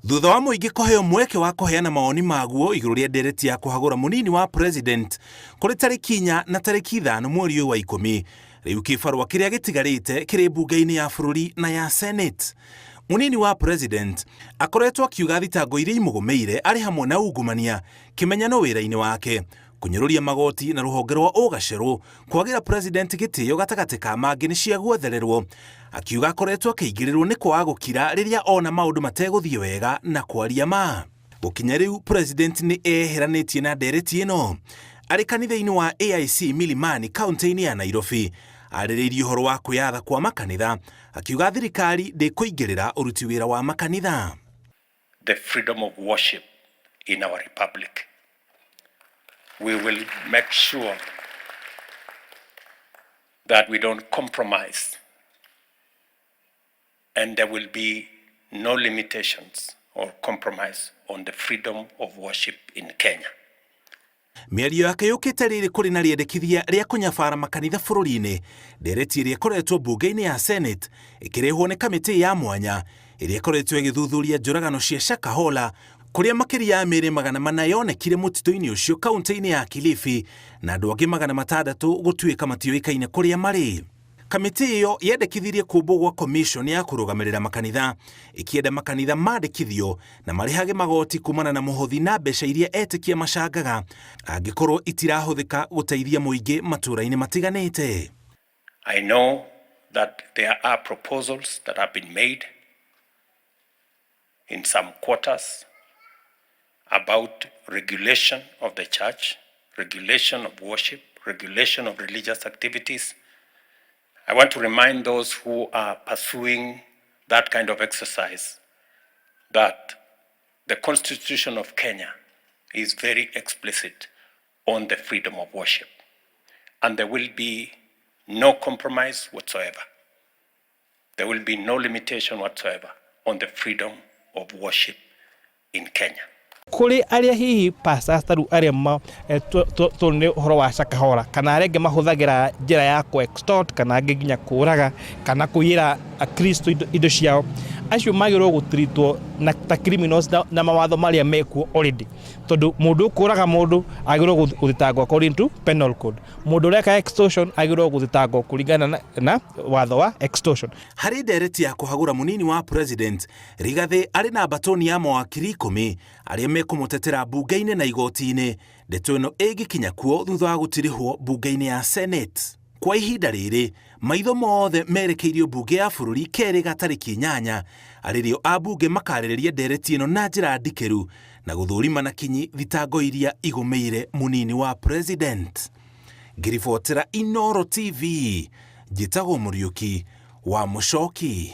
Thutha wa mũingĩ kũheo mweke wa kũheana mawoni maguo igũrũ rĩa ndereti ya kũhagũra mũnini wa president kũrĩ tarĩki 4 na tarĩki 5 mweri ũyũ wa 10, rĩu kĩbarũa kĩrĩa gĩtigarĩte kĩrĩ mbunge-inĩ ya bũrũri na ya Senate. Mũnini wa president akoretwo akiuga thitango iria imũgũmĩire arĩ hamwe na ungumania, kĩmenyano wĩra-inĩ wake, kũnyũrũria magoti na rũhonge rwa ũgacerũ, kwagĩra president gĩtĩo gatagatĩ ka mangĩ nĩ cia gwethererwo. Akiuga akoretwo akĩingĩrĩrwo nĩ kwaga gũkira rĩrĩa ona maũndũ mategũthiĩ wega na kwaria ma. Gũkinya rĩu president nĩ eyeheranĩtie na ndereti ĩno. Arĩ kanitha-inĩ wa AIC Milimani kaunti-inĩ ya Nairobi, arĩrĩirie ũhoro wa kwĩyatha kwa makanitha, akiuga thirikari ndĩkũingĩrĩra ũruti wĩra wa makanitha. The freedom of worship in our republic. We will make sure that we don't compromise and there will be no limitations or compromise on the freedom of worship in Kenya. Mĩario yake yũkĩte rĩrĩ kũrĩ na rĩendekithia rĩa kũnyabara makanitha bũrũri-inĩ, ndereti ĩrĩa ĩkoretwo mbunge-inĩ ya Senate ĩkĩrehwo nĩ kamĩtĩ ya mwanya ĩrĩa ĩkoretwo ĩgĩthuthuria njũragano cia Shakahola kũrĩa makĩria ya mĩĩrĩ 400 yonekire mũtitũ-inĩ ũcio kaunti-inĩ ya Kilifi na andũ angĩ 600 gũtuĩka matiũĩkaine kũrĩa marĩ. Kamĩtĩ ĩyo yendekithirie kũmbwo gwa commission ya kũrũgamĩrĩra makanitha, ĩkĩenda makanitha mandĩkithio na marĩhage magoti kumana na mũhothi na mbeca iria etĩkia macangaga angĩkorwo itirahũthĩka gũteithia mũingĩ matũũra-inĩ matiganĩte. I know that there are proposals that have been made in some quarters about regulation of the church, regulation of worship, regulation of religious activities. I want to remind those who are pursuing that kind of exercise that the Constitution of Kenya is very explicit on the freedom of worship, and there will be no compromise whatsoever. There will be no limitation whatsoever on the freedom of worship in Kenya. Kũrĩ arĩa hihi pastors ta rĩu arĩa tũ nĩ ũhoro wa Shakahola kana arĩa angĩ mahũthagĩra njĩra ya kũ extort kana angĩ nginya kũraga kana kũiyĩra akristo indo ciao, acio magĩrĩirwo gũtritwo na ta criminals na mawatho marĩa mekuo already, tondũ mũndũ ũkũraga mũndũ agĩrĩirwo gũthitangwo according to penal code, mũndũ ũreka extortion agĩrĩirwo gũthitangwo kũringana na watho wa extortion. Harĩ ndereti ya kũhagũra mũnini wa president, Rigathĩ arĩ na mbatoni ya mawakiri 10 arĩa mekũmũtetera mbunge-inĩ na igoti-inĩ, ndeto ĩno ĩngĩkinya kuo thutha wa gũtirihwo mbunge-inĩ ya Senate. Kwa ihinda rĩrĩ maitho mothe merekeirio mbunge ya bũrũri kerĩ ga tarĩki 8, arĩrĩo ambunge makarĩrĩria ndereti ĩno na njĩra ndikĩru na gũthũrima na kinyi thitango iria igũmĩire mũnini wa president. Ngĩribotera Inooro TV, njĩtagwo Mũriũki wa Mũcoki.